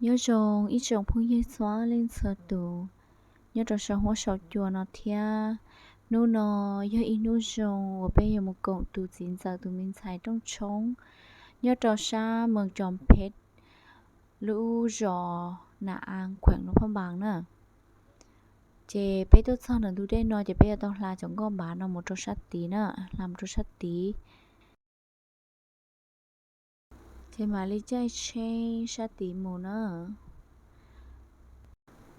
Nyob zoo ib tsoom phooj ywg txhua leej txhua tus nyob rau saum huab saum cua no thiab. Hnub no yog ib hnub zoo uas peb yuav mus koom tus txiv ntxawm tus me ntxhais rooj tshoob nyob rau sab Moos Tsoos Phem, lub zos Nas As, khueem Luam Phaj Npas na. Ces peb tuaj txog ntawm ntug dej no ces peb yuav tau hla cov nkoj npav no mus rau sab tid na, hla mus rau sab tid. Ces mam li caij tsheb sab tid mus na.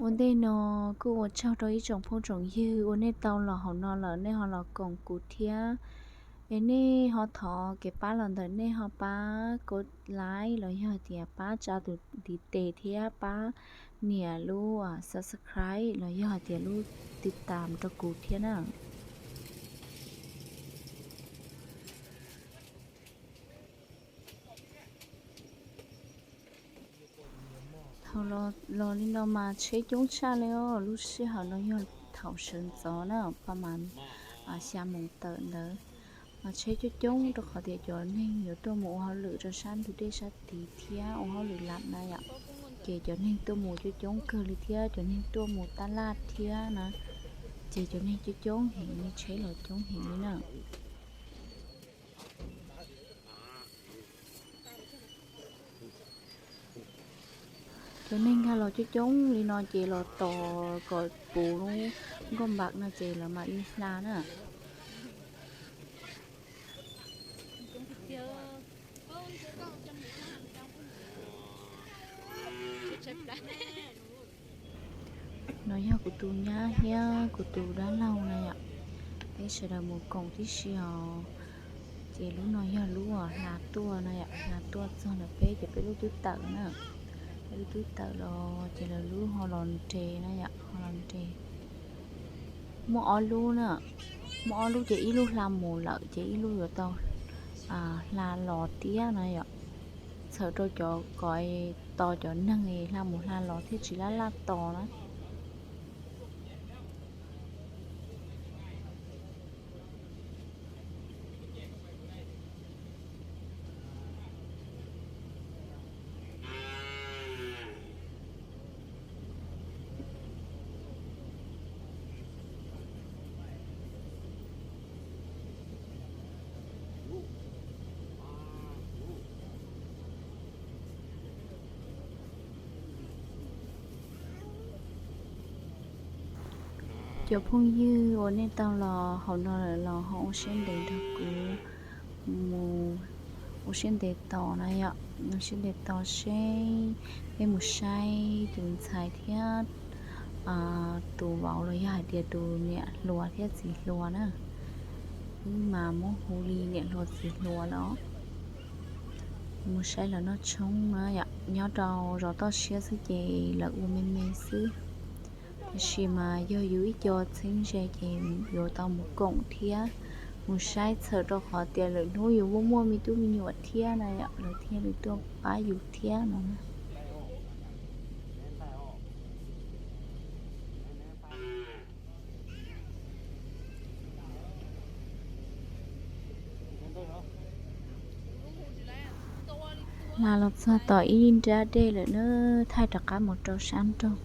Ua ntej no kuj ua tsaug rau ib tsoom phooj tsoom ywg uas nej tau los hauv no lawm nej ho los koom kuv thiab. Es nej ho thov kev pab los ntawm nej ho pab kov like los yog tias pab tsa tus ntiv tes thiab pab nias lub subscribe los yog hais tias lub tiv tam rau kuv thiab na. Thaum los li no mas tsheb coob tshaj li os, lub sij hawm no yog thaum sawv ntxov na, pa mas xya moos tawm ntawd. Mas tsheb coob coob rau qhov tias cov neeg yuav tuaj mus ua hauj lwm rau sab ntug dej sab tid thiab ua hauj lwm lam na yom. Ces cov neeg tuaj mus coob coob kawg li thiab cov neeg tuaj mus tab laj thiab na, ces cov neeg coob coob heev li, tsheb los coob heev li na. Cov neeg nkag los coob coob li no ces los tos kom puv lub nkoj npav no ces lawv mam li hla na. No yog kuv tus nyab thiab kuv tus dab laug na yom. Peb sawv daws mus koom tib si os. Ces lub no yog lub hla tuaj na yom, hla tuaj txog ntawm peb ces peb lub twb tawm na. Peb lub twb tawm los ces lawv lub ho los nres na yom, ho los nres. Muaj ob lub na, muaj ob lub ces ib lub hla mus lawm ces ib lub yuav tau hla los tiab na yom. Txhawm rau cov kom tos cov neeg hla mus hla los thiaj tsis laj laj tos na. Cov phooj ywg uas nej tau los hauv no lawm los ho ua siab ntev nrog kuv mus, ua siab ntev tos na yom, ua siab ntev tos seb peb mus saib tus ntxhais thiab tus vauv los yog hais tias tus niam hluas thiab txiv hluas na. Wb mas muab hu li niam hluas txiv hluas los mus saib lawv noj tshoob na yom, nyob rau zos toj siab xwb ces lawv ua me me xwb. Tiam sis mas yog yus ib co txheeb ze ces yuav tau mus koom thiab mus saib txhawm rau qhov tias lwm hnub yus muaj muaj me tub me nyuam thiab na yom, lawv thiaj li tuaj pab yus thiab no. Hla los txog tom ib nrab dej lawm na, thaij rov qab mus rau sab nroog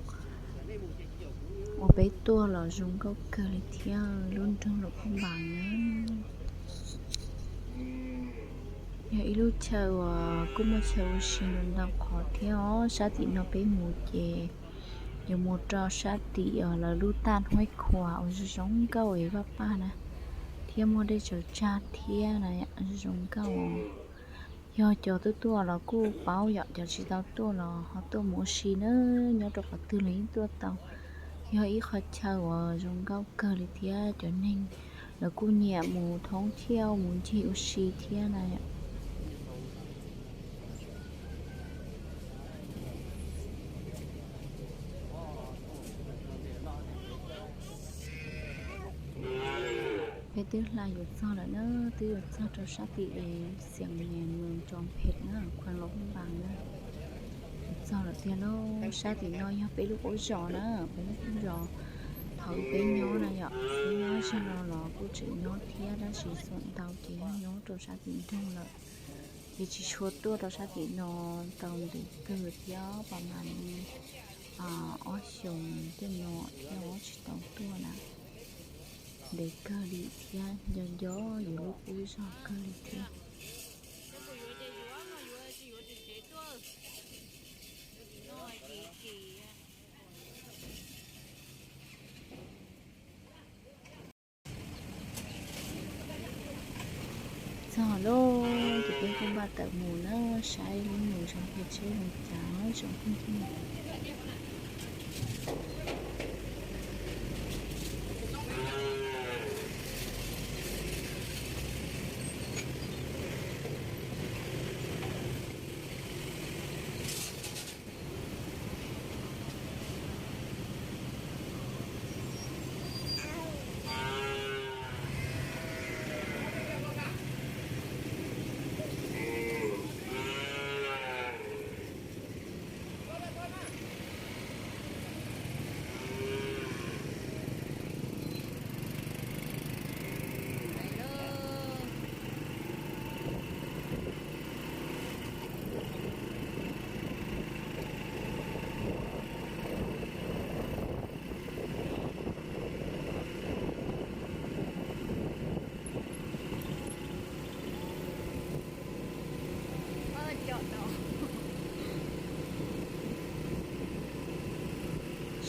uas peb tuaj los zoo nkauj kawg li thiab, lub nroog Luam Phaj Npas na. Yog ib lub chaw uas kuj muaj chaw ua si ntau qhov thiab os. Sab tim no peb mus ces yuav mus rau sab tim lawv lub taj Huab Khuas uas zoo zoo nkauj es vaj paj na, thiab muaj dej tsaws tsag thiab na, zoo zoo nkauj. Yog cov tuaj tuaj los kuj paub yom, cov tsis tau tuaj los ho tuaj mus ua si na, nyob rau qhov twg los yeej tuaj tau. Yog ib qhov chaw uas zoo nkauj kawg li thiab cov neeg lawv kuj nyiam mus thoob thiab mus ncig ua si thiab na yom. Peb twb hla yuav txog lawm na, twb yuav txog rau sab tim es Xiam Nias, Moos Tsoos Phem na, Khuees Luam Phaj Npas na. Yuav txog lawm tiag lauj. Sab tim no yog peb lub qub zos na, peb lub qub zos thaum peb nyob na yom, peb nyob zej no los kuj tseem nyob thiab tab sis xuam ntau ces nyob rau sab tim nroog lawm. Ces tsis tshua tuaj rau sab tim no tau ntev kawg thiab, pas mas li ob xyoos tej no thiab tsis tau tuaj na. Ntev kawg li thiab nco nco yus lub qub zog kawg li thiab. Txog lawm ces peb kuj npaj tawm mus na, saib lub mus zoo li tsheb zoo cas tsoom phooj ywg.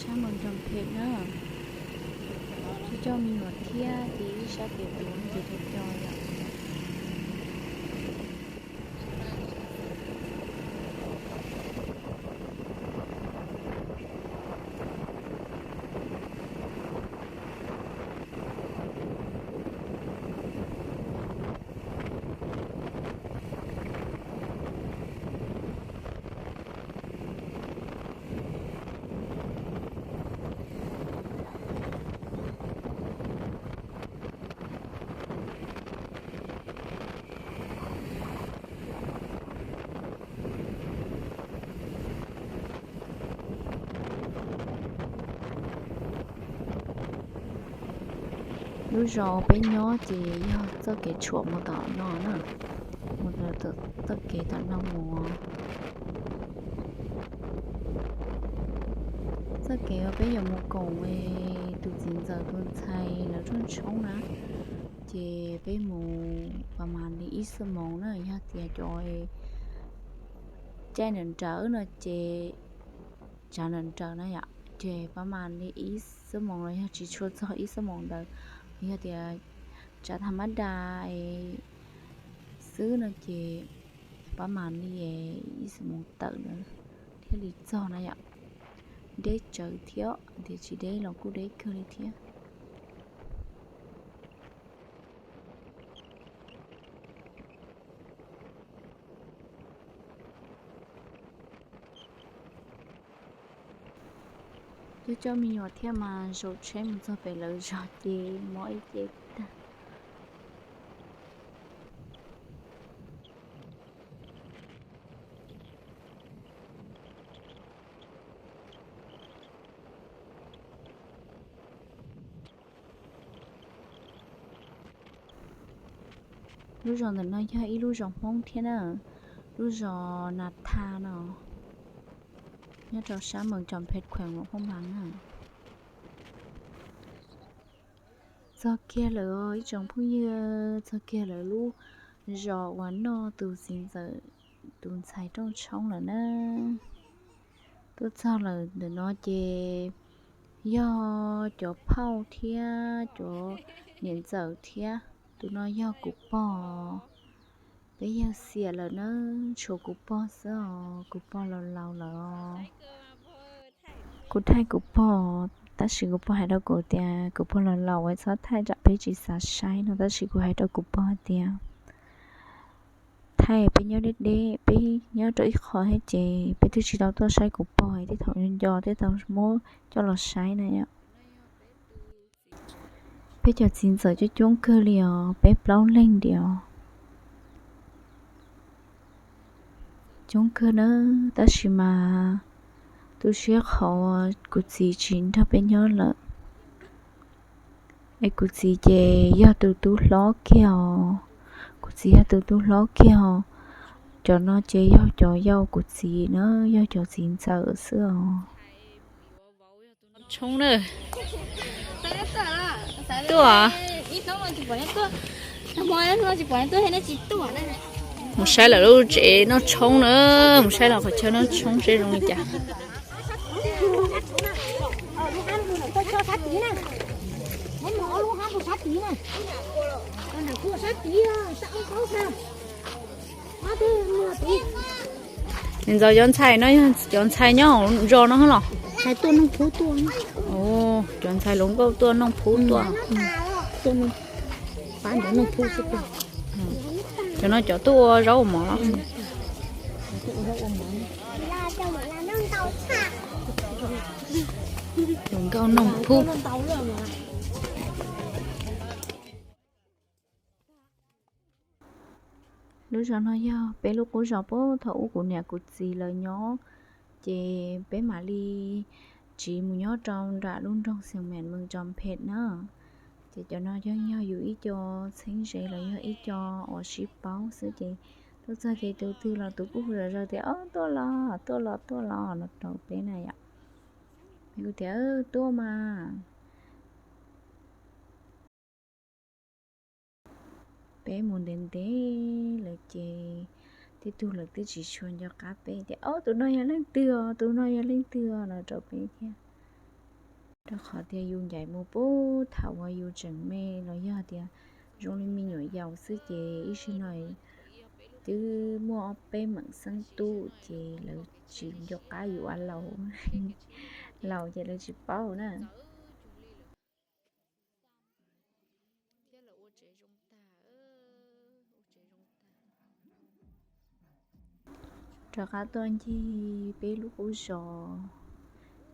Sab Moos Coo Phem na, coj me nyuam thiab ces ib sab tes tuav ces cov cov yom. Lub zos peb nyob ces yog txoj kev tshuam mus tom no na, mus txoj kev tom no mus. Txoj kev uas peb yuav mus koom tus txiv ntxawm tus ntxhais lawv rooj tshoob na, ces peb mus pas mas li ib xuab moos na, yog tias cov caij nrawm nrawm no ces tsav nrawm nrawm na yom, ces pas mas li ib xuab moos los yog tsis tshua txog ib xuab moos ntawd. Yog tias tsav tha mab da xwb no ces pas mas li ib xuab moos tawm ntawd thiaj li txog na yom. Deb tsawv thiab, tiam sis deb los kuj deb kawg li thiab. Coj coj me nyuam thiab mas zaum tsheb mus txog pem lawv zos ces mob ib ce tag. Lub zos ntawm no yog ib lub zos Hmoob thiab na, lub zos Nas Tha no, nyob rau sab Moos Coo Phem, khuees Luam Phab Npas na. Txog kiag lawm os ib tsoom phooj ywg, txog kiag lawm lub zos uas noj tus txiv ntxawm tus ntxhais rooj tshoob lawm na. Tuaj txog lawm ntawm no ces yog cov phauj thiab cov niam ntxawm thiab. Tus no yog kuv pog, peb yawg xiam lawm na, tshuav kuv pog xwb os, kuv pog laus laus lawm os. Kuv thaij kuv pog, tab sis kuv pog hais rau kuv tias kuv pog laus laus es txhob thaij tsam peb tsis xav saib no, tab sis kuv hais rau kuv pog tias thaij peb nyob deb deb, peb nyob rau ib qho thiab ces peb twb tsis tau tuaj saib kuv pog, tej thaum nco nco tej tau muab coj los saib na yom. Peb cov txiv ntxawm coob coob kawg li os, peb plaub leeg li os. Coob kawg na, tab sis mas tu siab qhov kuv txiv tsis nrog peb nyob lawm. Es kuv txiv ces yog tus tub hlob kiag os, kuv txiv yog tus tub hlob kiag os. Cov no ces yog cov yau kuv txiv na, yog cov txiv ntxawm xwb os. Tshoob na. Tuaj. Mus saib lawv lub tsev noj tshoob na, mus saib lawv qhov chaw noj tshoob seb zoo li cas. Ntxov cov ntxhais no yog cov ntxhais nyob hauv zos no los? Cov ntxhais hluas nkauj tuaj noog phub tuaj. Cov no cov tuaj ua zaub ua mov los? Hluas nkauj noog phub. Lub zos no yog peb lub qub zos puag thaum ub kuv niam kuv txiv lawv nyob, ces peb mam li tsiv mus nyob rau nram lub nroog Xias Meem, Mees Tsom Phem na. Ces cov no yeej yog yus ib co txheeb ze los yog ib co uas sib paub xwb, ces tuaj txog ces tus twg los tus kuj hu zom zaws tias, Ob, tuaj los, tuaj los, tuaj los, no rau peb na yom. Peb kuj tias, Tuaj mas. Peb mus ntev ntev lawm ces tej tug lawv twb tsis tshua nco qab peb tias, Ob, tus no yog leej twg os, tus no yog leej twg os, no rau peb thiab. Rau qhov tias yus ncaim mus puag thaum uas yus tseem me los yog tias zoo li me nyuam yaus xwb ces ib zaug no twb muaj ob peb meem xeeb tub ces lawv tsis nco qab yus ua laus, laus ces lawv tsis paub na. Rov qab tuaj ncig peb lub qub zos,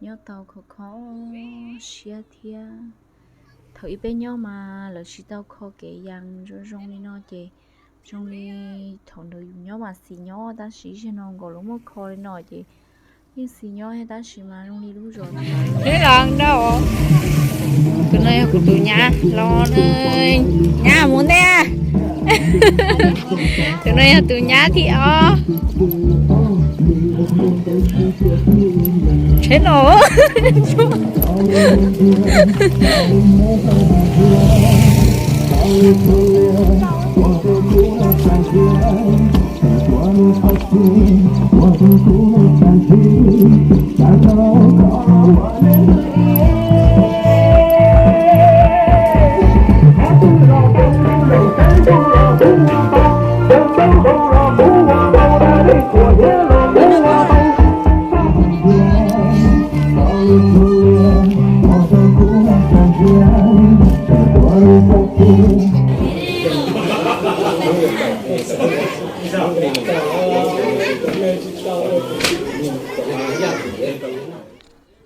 nyob tau khov kho siab thiab. Thaum ub peb nyob mas lawv tsis tau kho kev yees zoo zoo li no ces zoo li thaum ntawd yus nyob mas xis nyob, tab sis zaum no nkaus lawv muaj kho li no ces yeej xis nyob thiab, tab sis mas zoo li lub zos no. Tus no yog kuv tus nyab los, nyab mus ntej. Tus no yog tus nyab thib ob. Tsheb no.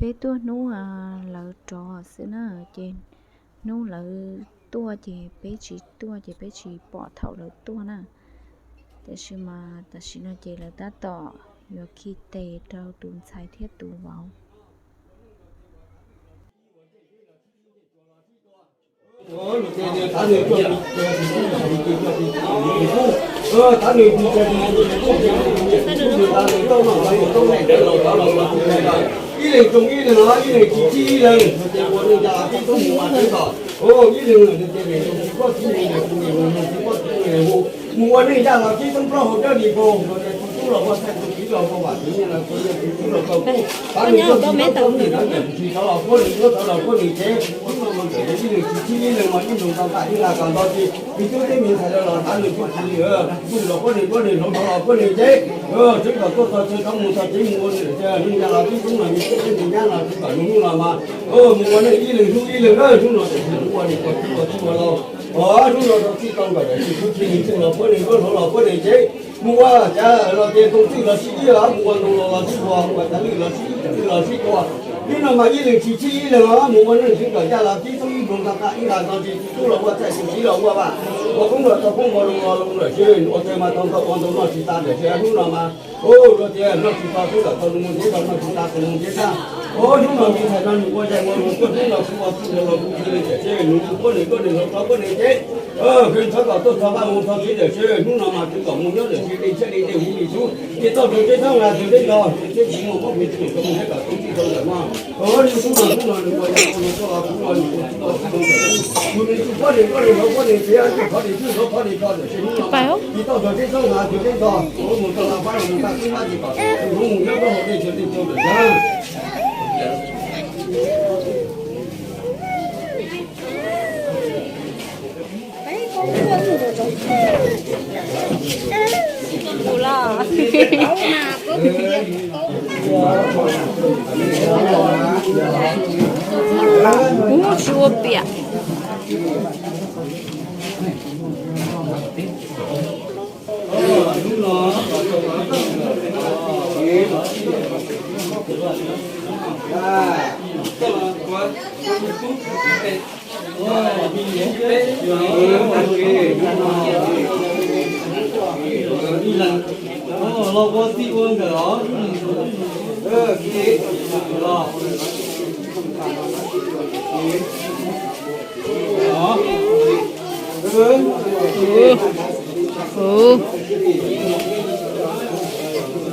Peb tuaj hnub lawv rov xwb na, ces hnub lawv tuaj ces peb tsis tuaj, ces peb tsis pom thaum lawv tuaj na. Tiam sis mas tam sim no ces lawv tab tom yuav khi tes rau tus ntxhais thiab tus vauv. Ib leeg tsoo ib leeg no, ib leeg tsis txib ib leeg, ces ua neej yaj los tib toob mus ua teb tod. Ib leeg no ces tsis poj txib neeg, tsis poj txib neeg hu, mus ua neej yaj los tib toob plaub hau dawb li ko, tus tub los ua txhais, tus txiv los ua vam, tus niam los ua niam, tus tub los tau tub, tav nws tuaj tsis tau tub, tus txiv thov los puab nws, tub thov los puab nws ces, ib leeg tsis txib ib leeg mas ib leeg tau tam ib lag kam nto tsis, tus tub thiab me ntxhais los tav nws tuaj tsis li, tub los puab nws, puab nws, hloov thov los puab nws ces, sawv daws tuaj txog chaw tau mus txog tsev mus ua nws, neej yaj los tib toob los nws tub thiab nws nyab los tsis kam nws hnub no mas, mus ua neej ib leeg hnub ib leeg na, hnub no tam sim hnub ua nws ua tub ua txij ua laug, hnub no tau txij tau nkawm tam sim hnub tsis nws tub los puab nws, hloov los puab nws ces, mus ua cas los ces tus twg los sib ib, mus ua ntoo los los sib ua, mus ua cas lwj los sib ib, cas lwj los sib tua. Hnub no mas ib leeg tsis txib ib leeg os, mus ua neej sib nkawm yaj los tib toob ib nploog tag qab ib lag nto tsis, tus tub los ua txhais, tus txiv los ua vam, ua koob los tau koob, ua loo los loo lawm ces, ua txhais mas tau ntau, ua ntau noj tsis tas lawm ces hnub no mas, ua tias noj tsis tau koob los tau loo mus ntev, tau noj tsis tas tus mus ntev tag. Hnub no me ntxhais no nws ua zais ua loo tuaj hnub no kuv ua txuj los kuv cia li tiam sis nws puab nws tuaj nws hloov thov puab nws ces, Kws txhob kom tuaj txog vaj mus txog tsev tiam sis hnub no mas kws kom mus nyob tiam sis dej tshiab dej dej huv li sub, ces toj rau teb txhob nqa tug teb ntog, teb tsis muaj mob pes tsum tau mus thiab kom tub txij tau ntawm no. Tus hlob li tub no tub no nws ua yog ua no txoj los kuv los nws ua tsis tau tsis tau ntawm no. Tus nws tsis pab nws pab nws hlob pab nws txiv, nws pab nws tub nws hlob pab nws txog tiam sis hnub no ces toj rau teb txhob nqa tug teb ntog, ua mus txog la pab los mus nqa tub pab tsis kom tus hlob mus nyob rau hauv dej tshiab dej tshiab ntawm no. Ub, tsis ua piam. Los ua txij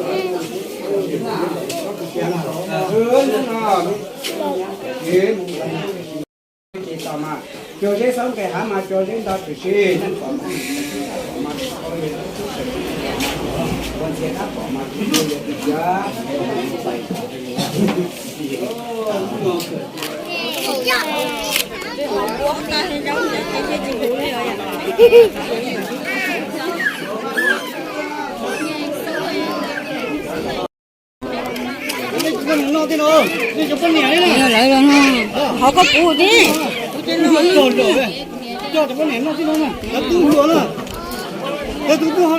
ua nkawm os. Ces tom mas cua zeb xab nqes hav mas cua zeb ntog tshwm sim neej pom mas ua ntxhias dab pom mas ua ntxhias tiag. Lawv los no, qhov koj puv tib. Coj cov poj niam noj tib no na, lawv tub hluas na, lawv tub tub ho.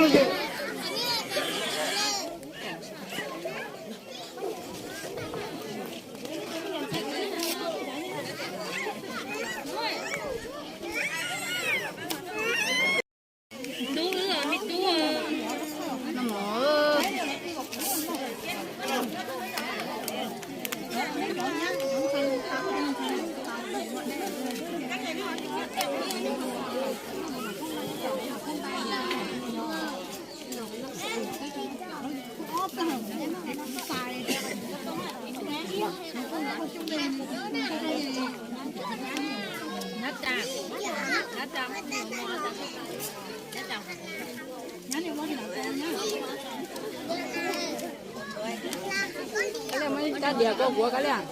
Kab dias koj kuv kab liam.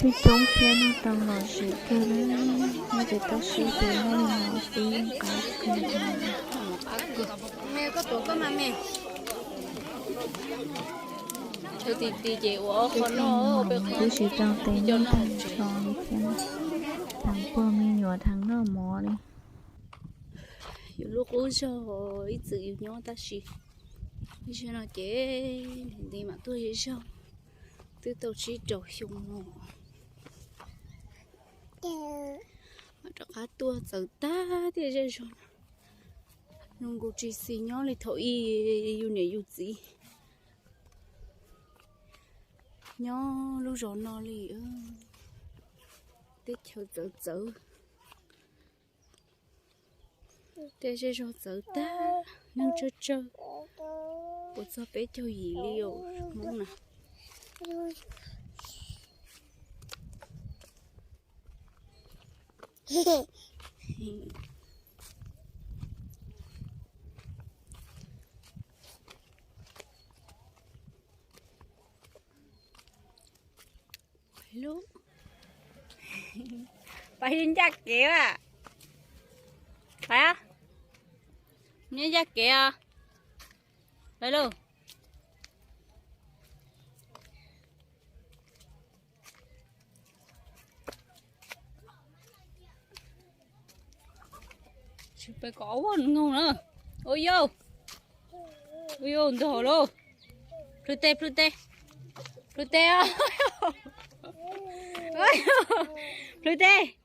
Coob coob thiab noj tau lom zem kawg na, nyob ces toj siab ces nyob li no xwb qab kawg. Twb tsis tau tes noj tag nrho li thiab, theem pog me nyuam theem noj mov li. Yus lub qub zog ib txwm yus nyob tab sis ib zaug no ces nti mam tuaj zej zog, twb tau tsib rau xyoo no. Mam rov qab tuaj txawv tag thiab zej zog no. Zoo nkaus tsis xis nyob li thaum ub yus niam yus txiv nyob lub zos no li. Teb chaws txawv txawv, tej zej zog txawv tag, neeg tsawg tsawg, puas txog peb caug yim li os Hmoob na. Pais ncaj kev a. Pais, nyob ncaj kev os. Pais lauj. Tsis pais kom ob nyoog na. Ua yau, ua yau ntog lauj. Plhws tes, plhws tes. Plhws tes os. Plhws tes.